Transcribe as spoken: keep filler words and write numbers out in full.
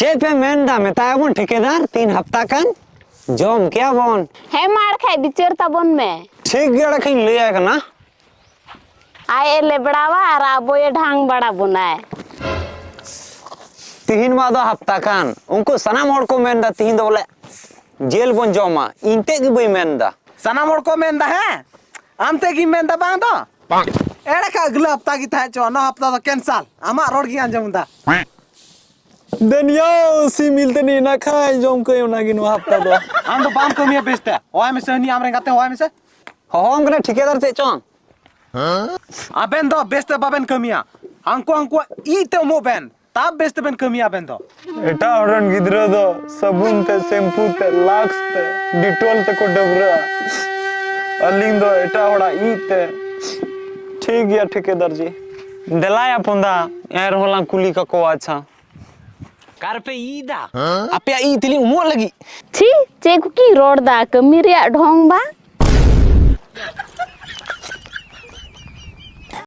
ᱪᱮᱫ ᱯᱮ ᱢᱮᱱᱫᱟ? ᱢᱮᱛᱟᱭᱟᱵᱚᱱ ᱴᱷᱤᱠᱟᱹᱫᱟᱨ, ᱛᱤᱱ ᱦᱟᱯᱛᱟ ᱠᱟᱱ ᱡᱚᱢ ᱠᱮᱭᱟ ᱵᱚᱱ᱾ ᱦᱮᱸ ᱢᱟ, ᱮᱸᱰᱮᱠᱷᱟᱡ ᱵᱤᱪᱟᱹᱨ ᱛᱟᱵᱚᱱ ᱢᱮ᱾ ᱴᱷᱤᱠ ᱜᱮ, ᱮᱸᱰᱮᱠᱷᱟᱱ ᱞᱟᱹᱭᱟᱭ ᱠᱟᱱᱟ᱾ ᱟᱡ ᱮ ᱞᱮᱵᱲᱟᱣᱟ ᱟᱨ ᱟᱵᱚᱭᱮ ᱰᱷᱟᱝ ᱵᱟᱲᱟ ᱵᱚᱱᱟᱭ᱾ ᱛᱤᱦᱤᱧ ᱢᱟ ᱫᱚ ᱦᱟᱯᱛᱟ ᱠᱟᱱ, ᱩᱱᱠᱩ ᱥᱟᱱᱟᱢ ᱦᱚᱲ ᱠᱚ ᱢᱮᱱᱫᱟ ᱛᱤᱦᱤᱧ ᱫᱚ ᱵᱚᱞᱮ ᱡᱮᱞ ᱵᱚᱱ ᱡᱚᱢᱟ, ᱤᱧ ᱛᱮᱫ ᱜᱮ ᱵᱟᱹᱧ ᱢᱮᱱᱫᱟ᱾ ᱥᱟᱱᱟᱢ ᱦᱚᱲ ᱠᱚ ᱢᱮᱱᱫᱟ, ᱦᱮᱸ? ᱟᱢ ᱛᱮᱫ ᱜᱮᱢ ᱢᱮᱱᱫᱟ, ᱵᱟᱝ ᱫᱚ? ᱮᱲᱮ ᱠᱷᱟᱡ ᱟᱹᱜᱞᱟᱹ ᱦᱟᱯᱛᱟ ᱜᱮ ᱛᱟᱦᱮᱸ ᱦᱚᱪᱚ, ᱱᱚᱣᱟ ᱦᱟᱯᱛᱟ ᱫᱚ ᱠᱮᱱᱥᱟᱞ᱾ ᱟᱢᱟᱜ ᱨᱚᱲ ᱜᱤᱧ ᱟᱸᱡᱚᱢ ᱮᱫᱟ᱾ ᱫᱮᱱᱭᱟᱣ ᱥᱤᱢ ᱤᱞ ᱛᱟᱹᱱᱤᱡ ᱱᱟ ᱠᱷᱟᱡ ᱡᱚᱢ ᱠᱟᱹᱧ ᱚᱱᱟᱜᱮ ᱱᱚᱣᱟ ᱦᱟᱯᱛᱟ ᱫᱚ᱾ ᱟᱢ ᱫᱚ ᱵᱟᱢ ᱠᱟᱹᱢᱤᱭᱟ ᱵᱮᱥ ᱛᱮ᱾ ᱦᱚᱦᱚᱭ ᱢᱮᱥᱮ, ᱦᱟᱹᱱᱤ ᱟᱢᱨᱮᱱ ᱜᱟᱛᱮ ᱦᱚᱦᱚᱭ ᱢᱮᱥᱮ᱾ ᱦᱚᱦᱚᱣᱟᱢ ᱠᱟᱱᱟ ᱴᱷᱤᱠᱟᱹᱫᱟᱨ ᱪᱮᱫ ᱪᱚᱝ? ᱟᱵᱮᱱ ᱫᱚ ᱵᱮᱥ ᱛᱮ ᱵᱟᱵᱮᱱ ᱠᱟᱹᱢᱤᱭᱟ᱾ ᱦᱟᱱᱠᱩ ᱦᱟᱱᱠᱩᱣᱟᱜ ᱤᱡ ᱛᱮ ᱩᱢᱩᱜ ᱵᱮᱱ, ᱛᱟᱵ ᱵᱮᱥ ᱛᱮᱵᱮᱱ ᱠᱟᱹᱢᱤᱭᱟ ᱟᱵᱮᱱ ᱫᱚ᱾ ᱮᱴᱟᱜ ᱦᱚᱲ ᱨᱮᱱ ᱜᱤᱫᱽᱨᱟᱹ ᱫᱚ ᱥᱟᱵᱩᱱ ᱛᱮ, ᱥᱮᱢᱯᱩ ᱛᱮ, ᱞᱟᱠᱥ ᱛᱮ, ᱰᱤᱴᱚᱞ ᱛᱮᱠᱚ ᱰᱟᱹᱵᱽᱨᱟᱹᱜᱼᱟ᱾ ᱟᱹᱞᱤᱧ ᱫᱚ ᱮᱴᱟᱜ ᱦᱚᱲᱟᱜ ᱤᱡ ᱛᱮ᱾ ᱴᱷᱤᱠ ᱜᱮᱭᱟ ᱴᱷᱤᱠᱟᱹᱫᱟᱨ ᱡᱤ, ᱫᱮᱞᱟᱭᱟ ᱯᱚᱸᱫᱟ, ᱮᱱ ᱨᱮᱦᱚᱸ ᱞᱟᱝ ᱠᱩᱞᱤ ᱠᱟᱠᱚᱣᱟ᱾ ᱟᱪᱪᱷᱟ, ᱚᱠᱟ ᱨᱮᱯᱮ ᱤᱡ ᱫᱟ? ᱟᱯᱮᱭᱟᱜ ᱤᱡ ᱛᱮᱞᱤᱧ ᱩᱢᱩᱜ ᱞᱟᱹᱜᱤᱫ᱾ ᱪᱷᱤ, ᱪᱮᱫ ᱠᱚᱠᱤᱱ ᱨᱚᱲ ᱫᱟ? ᱠᱟᱹᱢᱤ ᱨᱮᱭᱟᱜ ᱰᱷᱚᱝ ᱵᱟᱝ?